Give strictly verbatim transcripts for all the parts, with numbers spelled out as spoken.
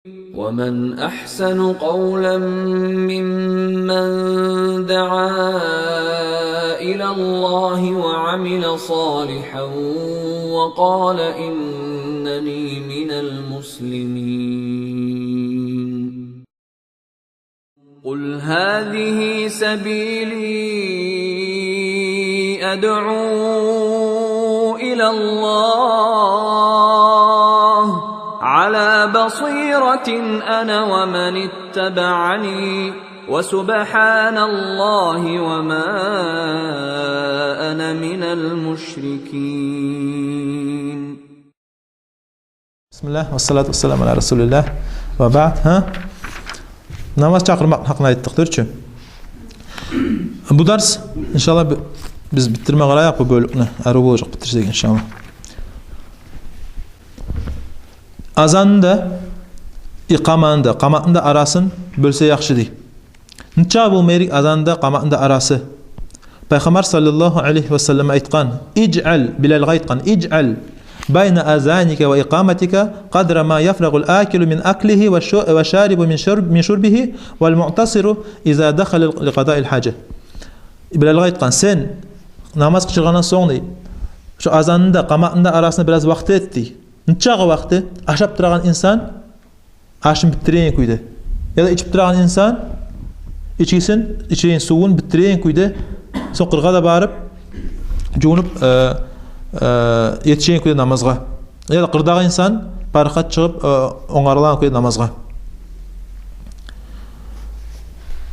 ومن أحسن قولا ممن دعا إلى الله وعمل صالحا وقال إنني من المسلمين. قل هذه سبيلي أدعو إلى الله على بصيرة أنا ومن اتبعني وسبحان الله وما أنا من المشركين. Бисмиллагь, вассалату вассаламу аля расулиллагь. Ва баъд, гьа? Намаз чакъырмакъ гьакъында айтдыкъ, дюр чю. Бу дарс, иншаллагь, би-, биз битдирме къарайыкъ бу бёлюкню. Арив болажакъ битдирсек, иншаллагь. Азанны да, икъаманы да, къаматны да арасын бёлсе яхшы дей. Нечакъы болма герек азанны да, къаматны да арасы? Пайхаммар саллаллагьу алайгьи ва саллам айтгъан, ижъал, Билалгъа айтгъан, ижъал байна азаника ва икъаматика къадра ма яфрагъул акилу мин аклигьи ва шу-, ва шарибу мин шурб-, мин шурбигьи вал муътасиру иза дахала ли къадаил гьажа. Билалгъа айтгъан, сен намаз къычыргъандан сонг дей, шо азанны да, къаматны да арасына бираз вакъти эт дей. Нечакъы вакъти? Ашап турагъан инсан ашын битдиреген кюйде. Яда ичип турагъан инсан ичгисин, ичеген сувун битдиреген кюйде, сонг къыргъа да барып, жувунуп, э, э, етишеген кюйде намазгъа. Яда къырдагъы инсан парахат чыгъып, э, онгарылагъан кюйде намазгъа.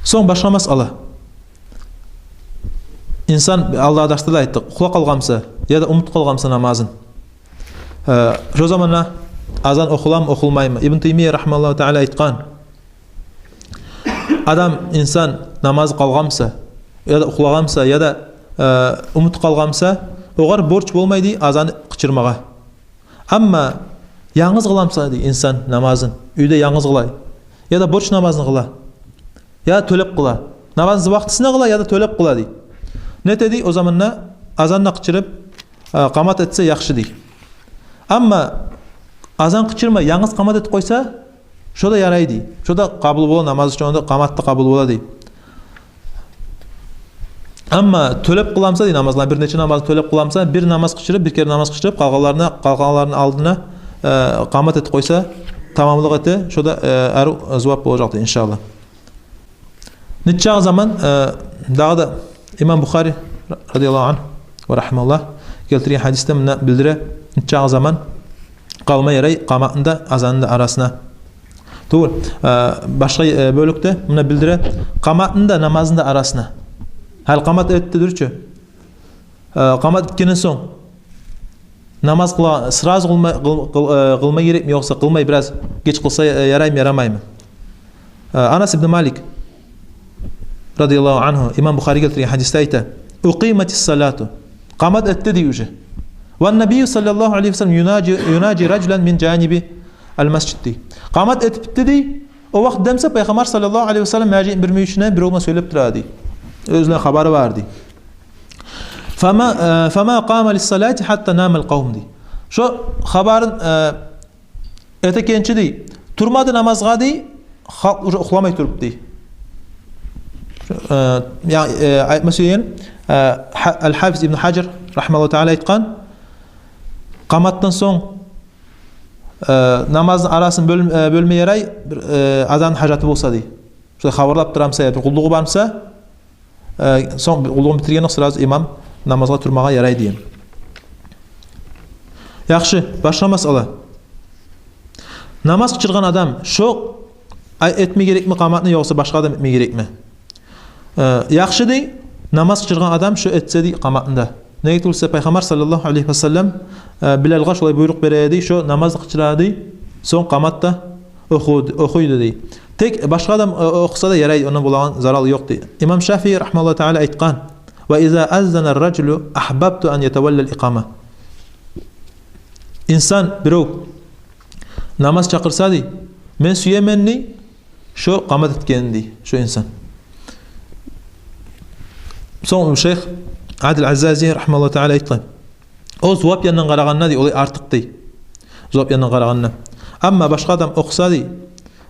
Сонг башгъа масъала. Инсан, алдагъы дарсда да айтдыкъ, ухлап къалгъан буса, яда унутуп къалгъан буса намазын. Э, шо заманда азан охуламы, охулмаймы? Ибн Таймия рагьимагьуллагьу таала айтгъан, адам, инсан намазы къалгъан буса, яда ухлагъан буса, яда, э, унутуп къалгъан буса, огъар борч болмай дей азан къычырмагъа. Амма янгыз къыла буса дей инсан намазын, уьйде янгыз къыла, яда борч намазын къыла, яда тёлеп къыла. Намазны вакътисине къыла, яда тёлеп къыла дей. Не эте дей, о заманда азан да къычырып, э, къамат этсе яхшы дей. Амма азан къычырмай, янгыз къамат этип къойса, шо да ярай дей. Шо да къабул бола, намаз учун да къамат да къабул бола дей. Амма тёлеп къыла буса дей намазланы, бир нече намазны тёлеп къыла буса, бир намаз къычырып, бир керен намаз къычырып, къалгъанларына, къалгъанларыны алдына, э, къамат этип къойса, тамамлыкъ эте, шо да, э, арив зувап болажакъ дей, иншаллагь. Нечакъы заман, э, дагъы да имам Бухари радияллагьу ангьу ва рагьимагьуллагь гелтирген гьадисде мунда билдире, нечакъы заман къалма ярай къаматны да, азанны да арасына. Тюгюл, э, башгъа, э, бёлюкде мунда билдире, къаматны да, намазны да арасына. Гьали къамат этди дюр чю. Э, къамат этгенден сонг намаз къыла, сразу къылма, къыл-, къыл-, э, къылма герекми, ёкъса къылмай бираз геч къылса, э, яраймы, ярамаймы? Э, Анас ибн Малик радияллагьу ангьу, имам Бухари гелтирген гьадисде айта, «Укъиматис салату». Къамат этди дей уже. «Ван набийю саллаллагьу алайгьи ва саллам юнажи, юнажи ражулан мин жанибил масжид» дей. Къамат этип битди дей. О вакътиде буса Пайхаммар саллаллагьу алайгьи ва саллам межитни бир мюйюшюнден бирев булан сёйлеп тура дей. Оьзюнде хабары бар дей. «Фама, э, фама къама лис салати хатта намал къавм» дей. Шо хабарын, э, эте экенчи дей, турмады намазгъа дей, халкъ уже ухламай туруп дей. Э, я, э, айтма сюеген, э, Гьа-, Аль-Гьафиз ибн Гьажар рагьимагьуллагьу таала айтгъан, къаматдан сонг, э, намазны арасын бёл-, э, бёлме ярай, бир, э, адамны гьажаты болса дей. Шолай хабарлап тура буса, бир къуллугъу бар буса, э, сонг къуллугъун битиргендокъ сразу имам намазгъа турмагъа ярай деген. Яхшы, башгъа масъала. Намаз къычыргъан адам шо, ай, этме герекми къаматны, ёкъса башгъа адам этме герекми? Э, яхшы дей, намаз къычыргъан адам шо этсе дей къаматны да. Неге тюгюл буса, Пайхаммар саллаллагьу алайгьи ва саллам, э, Билалгъа шолай буйрукъ бере дей, шо намаз къычыра дей, сонг къамат да оху-, охуй дей. Тек башгъа адам, э, охуса да ярай, ондан болагъан зарал ёкъ дей. Имам Шафии рагьимагьуллагьу таала айтгъан, «Ва иза аззана ражулу агьбабту ан ятаваллал икъама». Инсан, бирев намаз чакъырса дей, мен сюемен дей, шо къамат этгенин дей, шо инсан. Сонг шейх Адил Аззази рагьимагьуллагьу таала айтгъан, о зувап янындан къарагъанда дей, олай артыкъ дей. Зувап янындан къарагъанда. Амма башгъа адам охуса дей,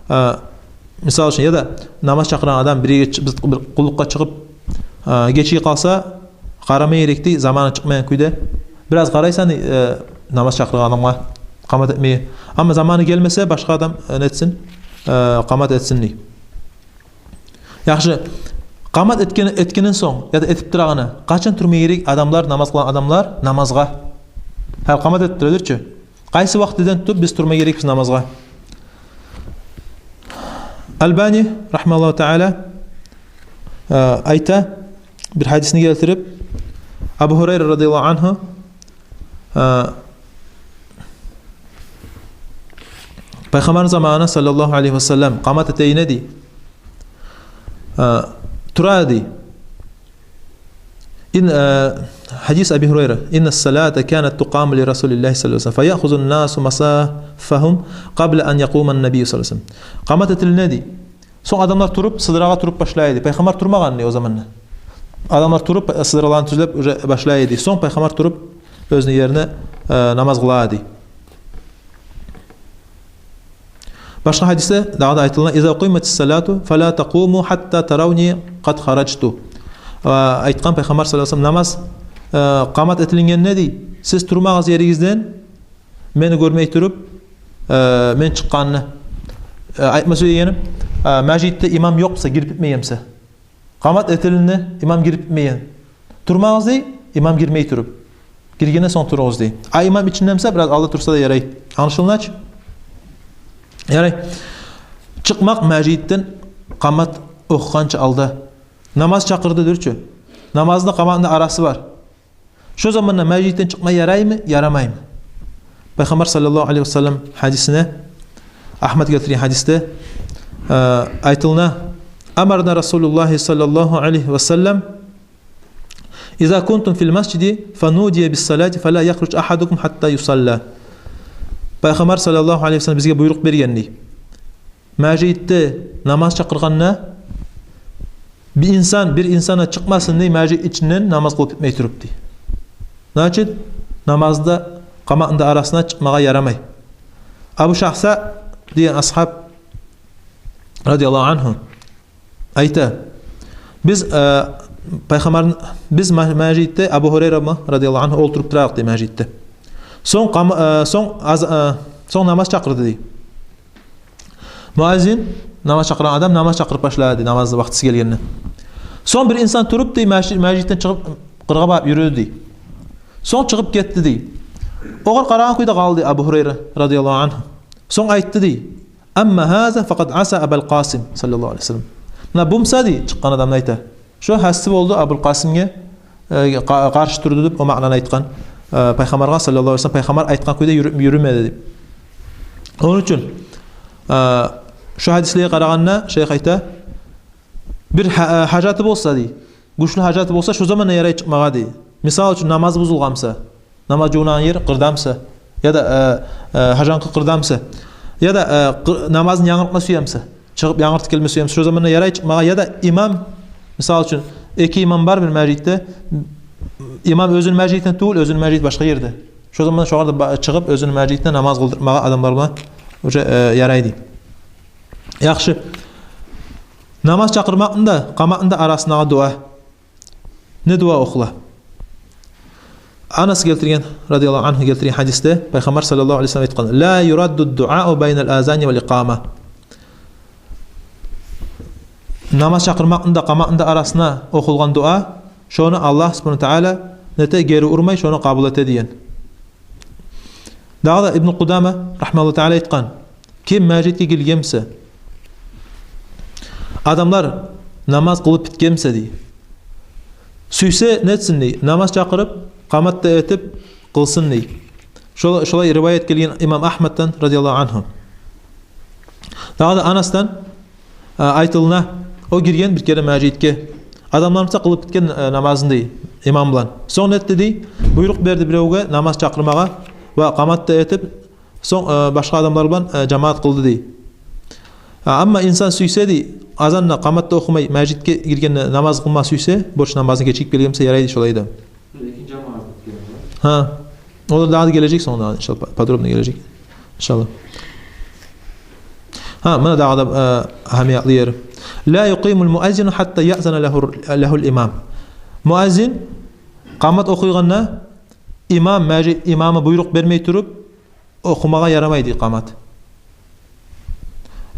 Э, мисал учун, яда намаз чакъырагъан адам бир ерге чы-, бир, бир къуллукъгъа чыгъып, э, гечиге къалса, къарама герек дей заманы чыкъмайгъан кюйде. Бираз къарайсан, э, намаз чакъыргъан адамгъа къамат этмеге. Амма заманы гелмесе, башгъа адам, э, нетсин, э, къамат этсин дей. Яхшы, къамат этген, этгенден сонг, яда этип турагъанда, къачан турма герек адамлар, намаз къылагъан адамлар намазгъа? Гьали къамат этип турадыр чы. Къайсы вакътиден тутуп биз турма герекбиз намазгъа? Албани, рахимагьуллагьу таала, э, айта, бир гьадисни гелтирип, Абу Гьурайра, радияллагьу ангьу, э, Пайхаммарны заманына, саллаллагьу алайгьи ва саллам, къамат этегенде дей, э, тура дей. Ин, э, гьадис Аби Гьурайра: «Инна ссалата канат тукъаму ли Расулиллагьи саллаллагьу алайгьи ва саллам, фаяхузу ннасу масафагьум къабла ан якъума ннабийю саллаллагьу алайгьи ва саллам». Къамат этилине дей. Сонг адамлар туруп, сыдырагъа туруп башлай эди. Пайхаммар турмагъан дей о заманда. Адамлар туруп, э, сыдыраларын тюзлеп уже башлай эди. Сонг пайхаммар туруп, оьзюню ерине, э, намаз къыла эди. Башгъа гьадисде дагъы да айтылына: «Иза къуйматис салату, фала такъуму хатта таравни къад хараджту». Э, айтгъан Пайхаммар, саллаллагьу алайгьи ва саллам: «Намаз, э, къамат этилгенде дей, сиз турмагъыз еригизден, мени гёрмей туруп, э, мен чыкъгъанны». Э, айтма сюегеним, э, межитде имам ёкъ буса, гирип битмеген буса. Къамат этилине, имам гирип битмеген. Турмагъыз дей, имам гирмей туруп. Гиргенден сонг туругъуз дей. А имам ичинде буса, бираз алда турса да ярай. Англашылдымы чы? Ярай. Чыкъмакъ межитден къамат охугъанча алда. Намаз чакъырды дюр чю. Намазны къаматны арасы бар. Шо заманда межитден чыкъма яраймы, ярамаймы? Пайхаммар, саллаллагьу алайгьи ва саллам, гьадисине, Агьмад гелтирген гьадисде, э, айтылына: «Амарана Расулуллагьи саллаллагьу алайгьи ва саллам: иза кунтум фил масджиди фанудия бис салати, фала яхрудж ахадукум хатта юсалла». Пайхаммар, саллаллагьу алайгьи ва саллам, бизге буйрукъ берген дей. Межитде намаз чакъыргъанда, бир инсан, бир инсан да чыкъмасын дей межит ичинден намаз къылып битмей туруп дей. Значит, намазда, къаматны да арасына чыкъмагъа ярамай. Абу Шагьса деген асгьаб, радияллагьу ангьу, айта: биз, э, пайхаммарны, биз ма-, межитде Абу Гьурайра ма, радияллагьу ангьу, олтуруп турардыкъ дей межитде. Сонг къам-, э, сонг аз-, э, сонг намаз чакъырды дей. Муаззин, намаз чакъырагъан адам намаз чакъырып башлады, намазны вакътиси гелгенде. Сонг бир инсан туруп дей, межи-, межитден чыгъып, къыргъа багъып юрюдю дей. Сонг чыгъып гетди дей. Огъар къарагъан кюйде къалды Абу Гьурайра, радияллагьу ангьу. Сонг айтды дей: «Амма гьаза факъад аса Абал Къасим», саллаллагьу алайгьи ва саллам. Муна бу буса дей, чыкъгъан адамны айта, шо гьасси болду Абул Къасимге, э, къа-, къаршы турду деп, о маънаны айтгъан, э, пайхаммаргъа, саллаллагьу алайгьи ва саллам, пайхаммар айтгъан кюйде юрю-, юрюмеди деп. Ону учун, э, шо гьадислеге къарагъанда, шайх айта, бир гьа-, э, гьажаты болса дей, гючлю гьажаты болса, шо заманда ярай чыкъмагъа дей. Мисал учун, намаз бузулгъан буса, намаз жувунагъан ер къырда буса, яда, э, э, гьажанкъы къырда буса, яда, э, къы-, намазын янгыртма сюе буса, чыгъып янгыртып гелме сюе буса, шо заманда ярай чыкъмагъа. Яда имам, мисал учун, эки имам бар бир межитде, имам оьзюню межитинде тюгюл, оьзюню межити башгъа ерде. Шо заманда шогъар да ба-, чыгъып, оьзюню межитинде намаз къылдыртмагъа адамлар булан уже, э, ярайды. Яхшы. Намаз чакъырмакъны да, къаматны да арасындагъы дуа. Не дуа охула? Анас гелтирген, радияллагьу ангьу гелтирген гьадисде, пайхаммар, саллаллагьу алайгьи ва саллам, айтгъан: «Ла юрадду дуау байнал азани вал икъама». Намаз чакъырмакъны да, къаматны да арасына охулгъан дуа, шону Аллагь субгьанагьу ва таала нете, гери урмай, шону къабул эте деген. Дагъы да Ибну Къудама, рахимагьуллагьу таала, айтгъан: ким межитге гирген буса, адамлар намаз къылып битген буса дей, сюйсе нетсин дей, намаз чакъырып, къамат да этип къылсын дей. Шола-, шолай риваят гелген имам Агьмаддан, радияллагьу ангьу. Дагъы да Анасдан, э, айтылына, о гирген бир керен межитге. Адамлар буса къылып битген, э, намазын дей, имам булан. Сонг нетди дей, буйрукъ берди биревге намаз чакъырмагъа ва къамат да этип, сонг, э, башгъа адамлар булан, э, жамаат къылды дей. А, амма инсан сюйсе дей, азан да, къамат да охумай, межитге гиргенде намаз къылма сюйсе, борч намазын гечигип гелген буса, ярайды шолай да. Бир экинчи намаз битген. Гьа. О да дагъы гележек сонг дагъы, иншаллагь, по-, подробно гележек. Иншаллагь. Гьа, муна дагъы да, э, агьамиятлы ери. «Ла юкъимул муаззину гьатта яъзана лагьу, лагьул имам». Муаззин къамат охуйгъанда, имам, межит имамы буйрукъ бермей туруп, охумагъа ярамай дей къамат.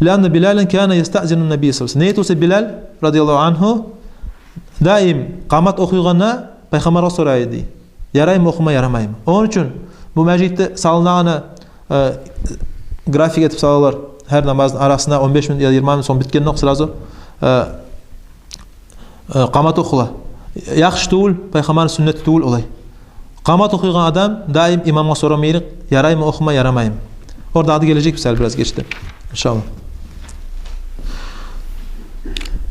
«Лианна Билалан кана ястаъзину ннабий саллаллагьу алайгьи ва саллам». Неге тюгюл буса, Билал, радияллагьу ангьу, даим къамат охуйгъанда, Пайхаммаргъа сорай эди: «Яраймы охума, ярамаймы?» Ону учун бу межитде салынагъаны, э, график этип салалар. Гьар намазны арасына он беш минут я йигирма минут, сонг битгендокъ сразу, э, э, къамат охула. Яхшы тюгюл, Пайхаммарны сюннети тюгюл олай. Къамат охуйгъан адам даим имамгъа сорамай герек: «Яраймы охума, ярамаймы?» Ордагъы да гележек бизге бираз гечде, иншаллагь.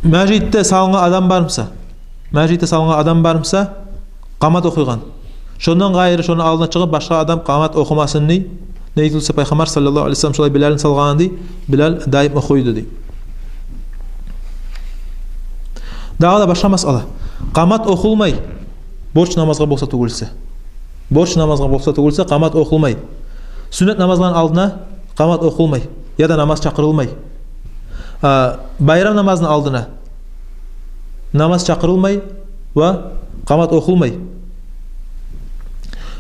Межитде салынгъан адам бар буса, межитде салынгъан адам бар буса, къамат охуйгъан, шондан къайры шону алдына чыгъып башгъа адам къамат охумасын дей. Неге тюгюл буса, Пайхаммар саллаллагьу алайгьи ва саллам шолай Билалны салгъаны дей, Билал даим охуй эди дей. Дагъы да башгъа масъала. Къамат охулмай борч намазгъа болса тюгюл буса. Борч намазгъа болса тюгюл буса, къамат охулмай. Сюннет намазланы алдына къамат охулмай, яда намаз чакъырылмай. А, байрам намазны алдына намаз чакъырылмай ва къамат охулмай.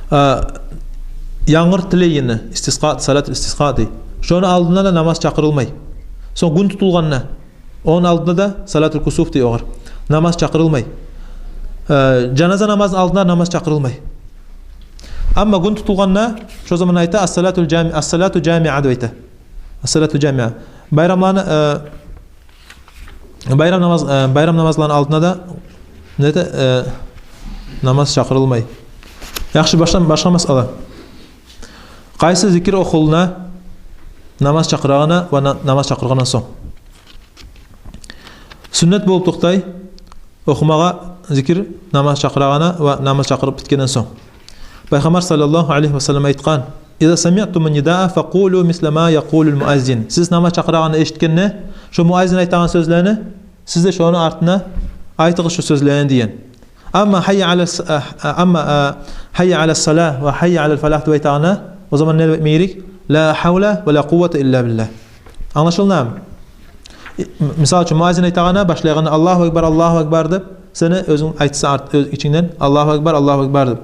А, янгур тилегени, истискъа, салат истискъа дей, шону алдына да намаз чакъырылмай. Сонг гюн тутулгъанда, ону алдына да, салатул кусуф дей огъар, намаз чакъырылмай. Э, жаназа намазны алдына намаз чакъырылмай. Амма гюн тутулгъанда, шо заман айта: «Ас-салатул жами-, ас-салату жамиа», — деп айта. «Ас-салату жамиа». Байрамланы, э, байрам намаз, э, байрам намазланы алдына да, не де, э, намаз чакъырылмай. Яхшы, башгъа, башгъа масъала. Къайсы зикир охулуна намаз чакъырагъанда ва на-, намаз чакъыргъандан сонг? Сюннет болуп токътай охумагъа зикир намаз чакъырагъанда ва намаз чакъырып битгенден сонг. Пайхаммар саллаллагьу алайгьи ва саллам айтгъан: «Иза самиътумун нидаа факъулу мисла ма якъулул муаззин». Сиз намаз чакъырагъанны эшитгенде, шо муаззин айтагъан сёзлени, сиз де шону артына айтыгъыз шо сёзлени деген. Амма «Гьайя алас-, а, а, амма, а, гьайя алас-салагь» ва «Гьайя алал фалагь» деп айтагъанда, о заман не деп айтма герек? «Ла гьавла ва ла къуввата илла биллагь». Англашылдымы? Э, м-, мисал учун, муаззин айтагъанда, башлайгъанда «Аллагьу акбар, Аллагьу акбар» деп, сен де оьзюнг айтса арт, оьз ичингден «Аллагьу акбар, Аллагьу акбар» деп.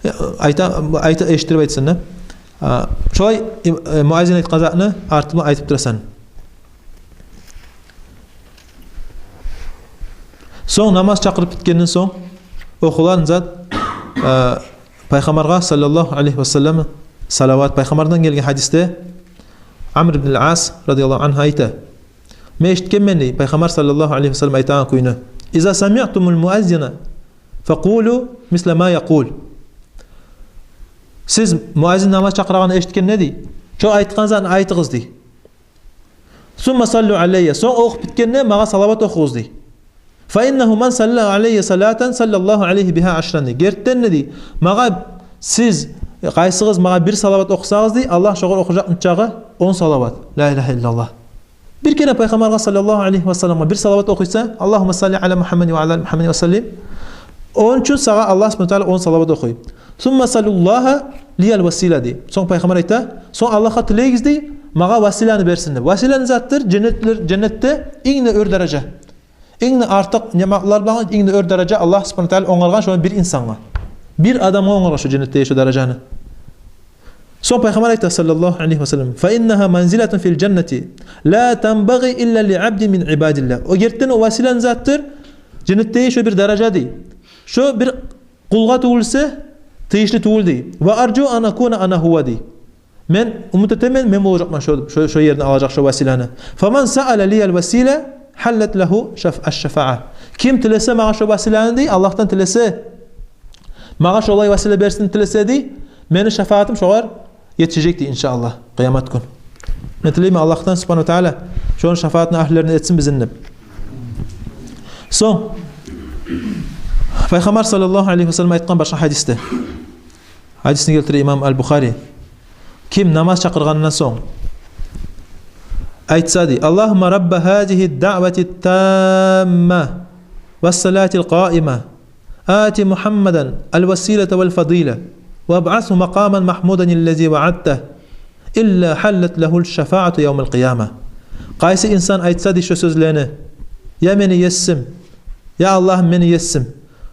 Э, айта, айта, эшитдирип айтсанг да. А, шолай, э, муаззин айтгъан затны артына айтып турасан. Сонг намаз чакъырып битгенден сонг охулагъан зат, э, Пайхаммаргъа саллаллагьу алайгьи ва саллам салават. Пайхаммардан гелген гьадисде Амр ибн ал-Ас радияллагьу ангьу айта: «Мен эшитгенмен, — дей, — Пайхаммар саллаллагьу алайгьи ва саллам айтагъан кюйню: иза самиътумул муаззина факъулу мисла ма якъул». Сиз муаззин намаз чакъырагъанны эшитгенде, — дей, — шо айтгъан затны айтыгъыз, — дей. «Сумма саллу алайя». Сонг охуп битгенде магъа салават охугъуз, дей. «Фа иннагьу ман салла алайя салатан саллаллагьу алайгьи бигьа ашран», — дей. Гертиден де, дей, магъа сиз, къайсыгъыз магъа бир салават охусагъыз, дей, Аллагь шогъар охужакъ нечакъы? Он салават. Ла илагьа иллаллагь. Бир керен Пайхаммаргъа саллаллагьу алайгьи ва салламгъа бир салават охуйса, «Аллагьумма салли ала Мухаммадин ва ала али Мухаммадин ва саллим», ону учун сагъа Аллагь субгьанагьу ва тааля он салават охуй. «Сумма саллуллагьа лиял васила», — дей. Сонг Пайхаммар айта: «Сонг Аллагьгъа тилегиз, — дей, — магъа василаны берсин», — деп. Васила не затдыр? Женнетлер, женнетде инг де оьр даража. Инг де артыкъ ниъматлар булан инг де оьр даража Аллагь субгьанагьу ва тааля онгаргъан шону бир инсангъа. Бир адамгъа онгаргъан шо женнетдеги шо даражаны. Сонг Пайхаммар айта саллаллагьу алайгьи ва саллам: «Фа иннагьа манзилатун фил жаннати ла танбагъи илла ли абдин мин ибадиллагь». О гертиден о васила не затдыр? Женнетдеги шо бир даража, дей. Шо бир къулгъа тюгюл эсе тийишли тюгюл, дей. «Ва аржу ан акуна ана гьува», — дей. Мен умут этемен, мен болажакъман шо, шо, шо ерни алажакъ шо василаны. «Фаман саала лиял васила гьаллат лагьу шаф-, аш-шафаа». Ким тилесе магъа шо василаны, дей, Аллагьдан тилесе, магъа шолай васила берсин тилесе, дей, мени шафаатым шогъар етишежек, дей, иншааллагь, къыямат гюн. Мен тилеймен Аллагьдан субгьанагьу ва тааля шону шафаатыны агьлилеринден этсин бизин деп. Сонг Пайхаммар саллаллагьу алайгьи ва саллам айтгъан башгъа гьадисде. Гьадисни гелтире имам Ал-Бухари. Ким намаз чакъыргъандан сонг айтса, дей: «Аллагьумма рабба гьазигьи ддаъвати ттамма ва ссалати лкъаима, ати Мухаммадан алвасилата валфадила, ва абъасгьу макъаман махмудан аллази ваъадтагь, илла халлат лагьул шафаату явмал къияма. Къайсы инсан айтса дей шо сёзлени: «Я мени Есим, я Аллагьым, мени Есим,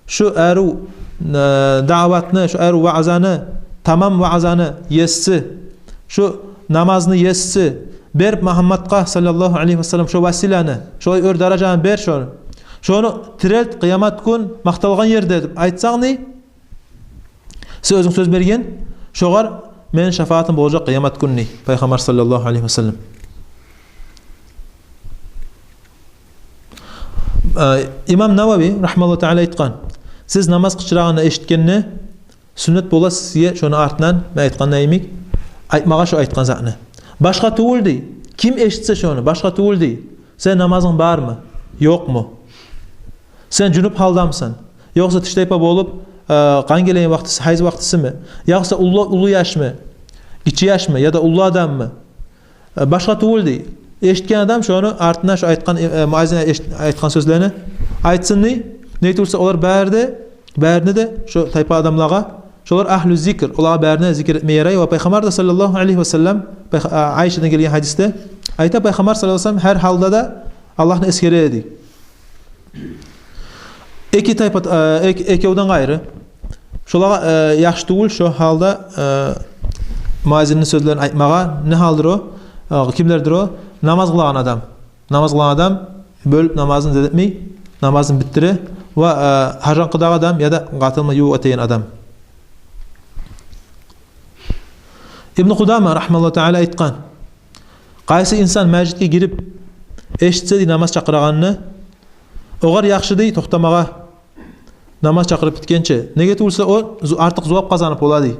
шу арив, э, даъватны, шу арив ваъзаны, тамам ваъзаны еси, шу намазны еси, бер Мугьаммадгъа саллаллагьу алайгьи ва саллам шо василаны, шолай оьр даражаны бер шону. Шону тирилт къыямат гюн макъталгъан ерде», — деп айтсанг дей, сиз оьзюнг сёз берген, шогъар мени шафаатым болажакъ къыямат гюн дей Пайхаммар саллаллагьу алайгьи ва саллам. Э, имам Навави рагьмаллагьу таала айтгъан: «Сиз намаз къычырагъанны эшитгенде, сюннет бола сизге шону артындан, мен айтгъан йимик, айтмагъа шо айтгъан затны. Башгъа тюгюл дей, ким эшитсе шону, башгъа тюгюл дей, сени намазынг бармы, ёкъму? Сен жунуп гьалдамысан? Ёкъса тиштайпа болуп, э, къан гелеген вакътиси, гьайз вакътисими? Ёкъса уллу, уллу яшмы, гиччи яшмы, яда уллу адаммы?» Э, башгъа тюгюл дей, эшитген адам шону артына шо айтгъан, э, муаззин эшит-, айтгъан сёзлени айтсын дей. Нетип турса, олар бары да, барына да, шо тайпа адамлагъа, шолар агьлу зикр, олагъа барына зикр этме ярай. Ва Пайхаммар да саллаллагьу алайгьи ва саллам, Пайх-, а, Айшадан гелген гьадисде айта, Пайхаммар саллаллагьу алайгьи ва саллам гьар гьалда да Аллагьны эсгере эди. Эки тайпа, э, эк-, экевден къайры, шолагъа, э, яхшы тюгюл шо гьалда, э, муаззинни сёзлерин айтмагъа. Не гьалдыр о? Э, кимлердир о? Намаз къылагъан адам. Намаз къылагъан адам бёлюп намазын зат этмей, намазын битдире. Ва, э, гьажанкъыдагъы адам яда къатынына ювукъ этеген адам. Ибну Къудама рагьмаллагьу таала айтгъан: «Къайсы инсан межитге гирип, эшитсе дей намаз чакъырагъанны, огъар яхшы дей токътамагъа намаз чакъырып битгенче. Неге тюгюл буса, о зу-, артыкъ зувап къазанып бола дей.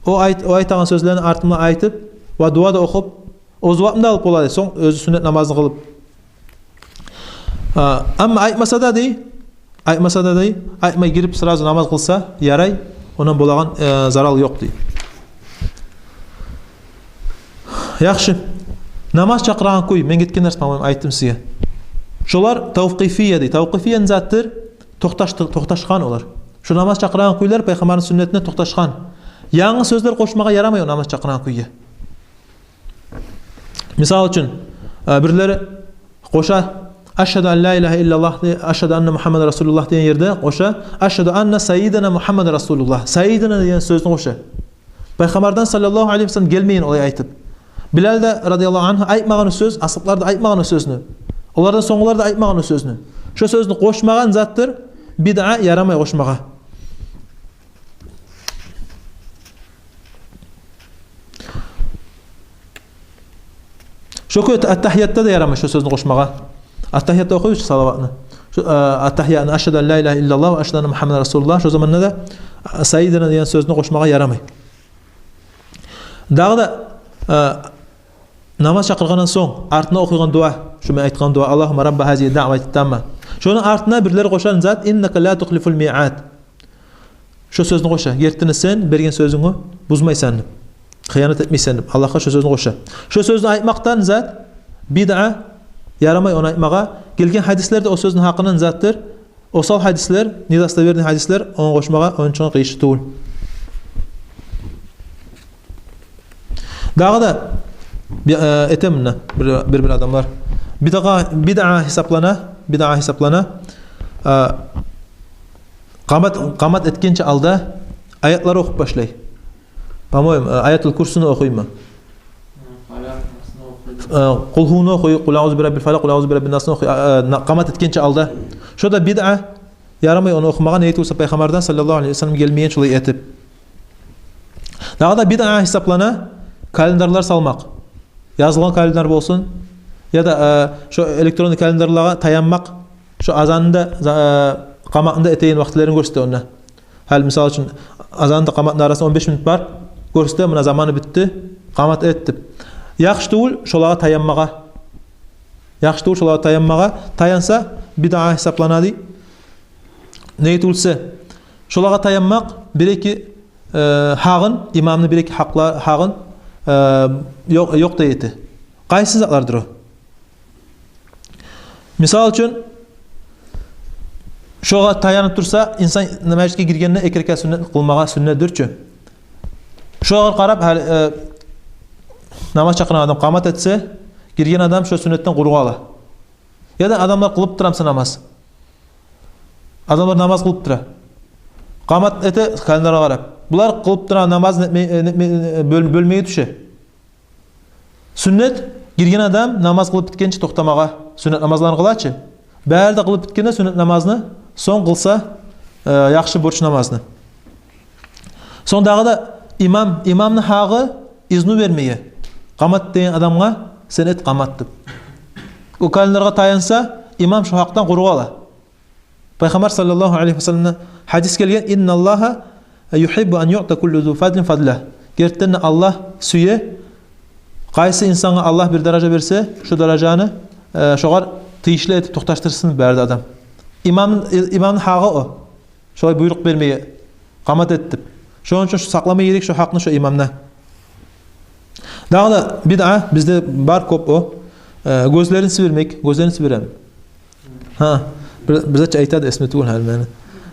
О айт-, о айтагъан сёзлени артындан айтып ва дуа да охуп, о зувапны да алып бола дей, сонг оьзю сюннет намазны къылып. А, амма айтмаса да дей, айтмаса да дей, айтмай гирип сразу намаз къылса ярай, ондан болагъан, э, зарал ёкъ», — дей. Яхшы. Намаз чакъырагъан кюй, мен гетген дарс, по-моему, айтдым сизге. Шолар тавкъифия дей. Тавкъифия не затдыр? Токъташды-, токъташгъан олар. Шо намаз чакъырагъан кюйлер Пайхаммарны сюннетине токъташгъан. Янгы сёзлер къошмагъа ярамай о намаз чакъырагъан кюйге. Мисал учун, э, бирлери къоша: «Ашгьаду ан ла илагьа иллаллагь», де-, «Ашгьаду анна Мугьаммадан расулуллагь» деген ерде къоша: «Ашгьаду анна сайидана Мугьаммадан расулуллагь». «Сайидана» деген сёзню къоша. Пайхаммардан саллаллагьу алайгьи ва саллам гелмеген олай айтып. Билал да, радияллагьу ангьу, айтмагъан о сёз, асгьаблар да айтмагъан о сёзню. Олардан сонггъулар да айтмагъан о сёзню. Шо сёзню къошмагъа не затдыр? Бидъа, ярамай къошмагъа. Шо кюйде аттагьиятда да ярамай шо сёзню къошмагъа. Аттагьиятда охуйбуз салаватны. Шо, э, аттагьиятны: «Ашгьаду ан ла илагьа иллаллагь ва ашгьаду анна Мугьаммадан расулуллагь». Шо заманда да, э, «сайидана» деген сёзню къошмагъа ярамай. Дагъы да, э, намаз чакъыргъандан сонг артына охуйгъан дуа, шо мен айтгъан дуа: «Аллагьумма рабба гьазигьи ддаъвати тамма». Шону артына бирлери къошагъан зат: «Иннака ла тухлифул миъад». Шо сёзню къоша: «Гертиден де сен берген сёзюнгню бузмайсан», — деп, «хыянат этмейсен», — деп, Аллагьгъа шо сёзню къоша. Шо сёзню айтмакъдан зат бидъа, ярамай ону айтмагъа. Гелген гьадислер де о сёзню гьакъындан затдыр. Осал гьадислер, недостоверный гьадислер, ону къошмагъа онча къыйышты тюгюл. Дагъы да би-, э, этеми муна бир, бир-бир адамлар. Бидъа, бидъа гьисаплана, бидъа гьисаплана. Э, къамат, къамат этгенче алда аятлар охуп башлай. По-моему, э, Аятул Курсини охуйму? Э, Къулгьуну охуй, Къул аъузу би раббил фалакъ, Къул аъузу би раббин насны охуй, э, э, на-, къамат этгенче алда. Шо да бидъа, ярамай ону охумагъа, неге тюгюл буса Пайхаммардан саллаллагьу алайгьи ва саллам гелмеген шолай этип. Дагъы да бидъа гьисаплана календарлар салмакъ. Язылгъан календар болсун, яда, э, шо электронный календарлагъа таянмакъ, шо азанны да, за-, э, къаматны да этеген вакътилерин гёрсете онда. Гьали, мисал учун, азанны да къаматны арасында он беш минут бар, гёрсете, муна заманы битди, къамат эт деп. Яхшы тюгюл шолагъа таянмагъа. Яхшы тюгюл шолагъа таянмагъа. Таянса, бидъа гьисаплана дей. Неге тюгюл буса, шолагъа таянмакъ бир-эки, э, гьакъын, имамны бир-эки гьакъла-, гьакъын, э, ёкъ, ёкъ дей эте. Къайсы затлардыр о? Мисал учун, шогъар таянып турса, инсан межитге гиргенде эки ракаат сюннет къылмагъа сюннетдир чи. Шогъар къарап, гьали, э, Намаз чакъыргъан адам къамат этсе, гирген адам шо сюннетден къуру къала. Яда адамлар къылып тура буса намаз. Адамлар намаз къылып тура. Къамат эте календаргъа къарап. Булар къылып тура намаз нетме-, э, нетме-, э, бёл-, бёлмеге тюше. Сюннет, гирген адам намаз къылып битгенче токътамагъа, сюннет намазларын къылачы. Бары да къылып битгенде сюннет намазны, сонг къылса, э, яхшы борч намазны. Сонг дагъы да имам, имамны гьакъы изну бермеге. Къамат деген адамгъа сен эт къамат деп. О календаргъа таянса, имам шо гьакъдан къуру къала. Пайхаммар саллаллагьу алайгьи ва салламдан гьадис гелген: «Инналлагьа югьиббу ан юъта куллу зу фадлин фадла». Гертиден де Аллагь сюе, къайсы инсангъа Аллагь бир даража берсе, шо даражаны, э, шогъар тийишли этип токъташдырсын бары да адам. Имам, имамны гьакъы о. Шолай буйрукъ бермеге, къамат эт деп. Шону учун шу сакълама герек шо гьакъны шо имамдан. Дагъы да бидъа бизде бар кёп о. Э, гёзлерин сибирмек, гёзлерин сибиреми? Гьа, бир, бир зат айтады, эсимде тюгюл гьали мени.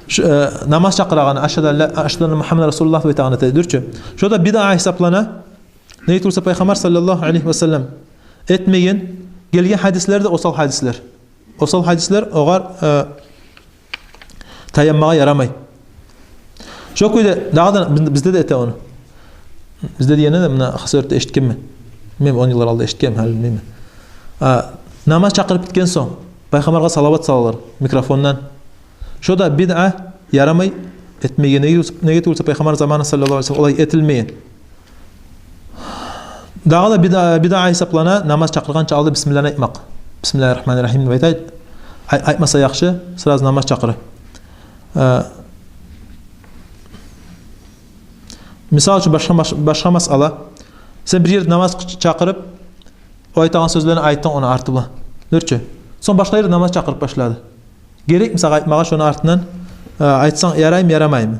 Шу, э, намаз чакъырагъаны, ашгьаду ан ла, ашгьаду анна Мугьаммадан расулуллагь деп айтагъаны этеди, дюрчю. Шо да бидъа гьисаплана. Неге тюгюл буса Пайхаммар саллаллагьу алайгьи ва саллам этмеген, гелген гьадислер де осал гьадислер. Осал гьадислер, огъар, э, таянмагъа ярамай. Шо кюйде дагъы да биз-, бизде де эте ону. Бизде дегенде де, муна Хасавюртда эшитгенмен. Мен он йыллар алда эшитгенмен, гьали билмеймен. А, намаз чакъырып битген сонг, Пайхаммаргъа салават салалар микрофондан. Шо да бидъа, ярамай, этмеген. Неге, неге тюгюл буса Пайхаммар заманы саллаллагьу алайгьи ва саллам олай этилмеген. Дагъы да бидъа, бидъа гьисаплана намаз чакъыргъанча алда бисмилланы айтмакъ. «Бисмиллагьи ррагьмани ррагьим» деп айтайыкъ. Ай-, айтмаса яхшы, сразу намаз чакъырып. Э, мисал учун, башгъа, баш-, башгъа масъала. Сен бир ерде намаз чакъырып, о айтагъан сёзлени айтдынг ону арты булан, дюрчю. Сонг башгъа ерде намаз чакъырып башлады. Герекми сагъа айтмагъа шону артындан, э, айтсанг яраймы, ярамаймы?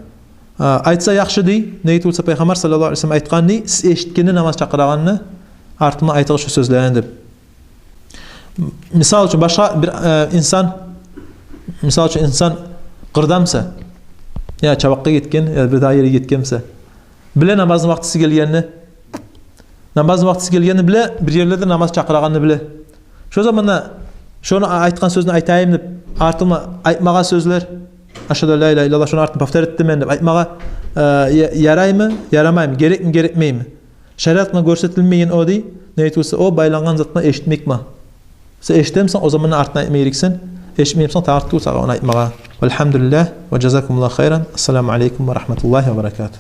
Э, айтса яхшы дей, неге тюгюл буса Пайхаммар саллаллагьу алайгьи ва саллам айтгъан дей, сиз эшитгенде намаз чакъырагъанны артындан айтыгъыз шо сёзлени деп. Мисал учун, башгъа бир, э, инсан, мисал учун, инсан къырда буса, я чабакъгъа гетген, я бир дагъы ерге гетген буса, биле намазны вакътиси гелгенни. Намазны вакътиси гелгенни биле, бир ерлерде намаз чакъырагъанны биле. Шо заманда шону а-, айтгъан сёзню айтайым деп, артыма айтмагъа сёзлер, «Ашгьаду ан ла илагьа иллаллагь», шону артын повторить этемен мен деп айтмагъа, э, я-, яраймы, ярамаймы, герекми, герекмейми? Шариат булан гёрсетилмеген о дей, неге тюгюл буса о байлангъан зат булан эшитмек булан. Сен эшитемисен, о заманда артын айтма герексен, эшитмеймисен, тарыкъ тюгюл сагъа ону айтмагъа. Валгьамдулиллагь, ва жазакумуллагьу хайран. Ассаламу алайкум ва рагьматуллагьи ва баракатугь.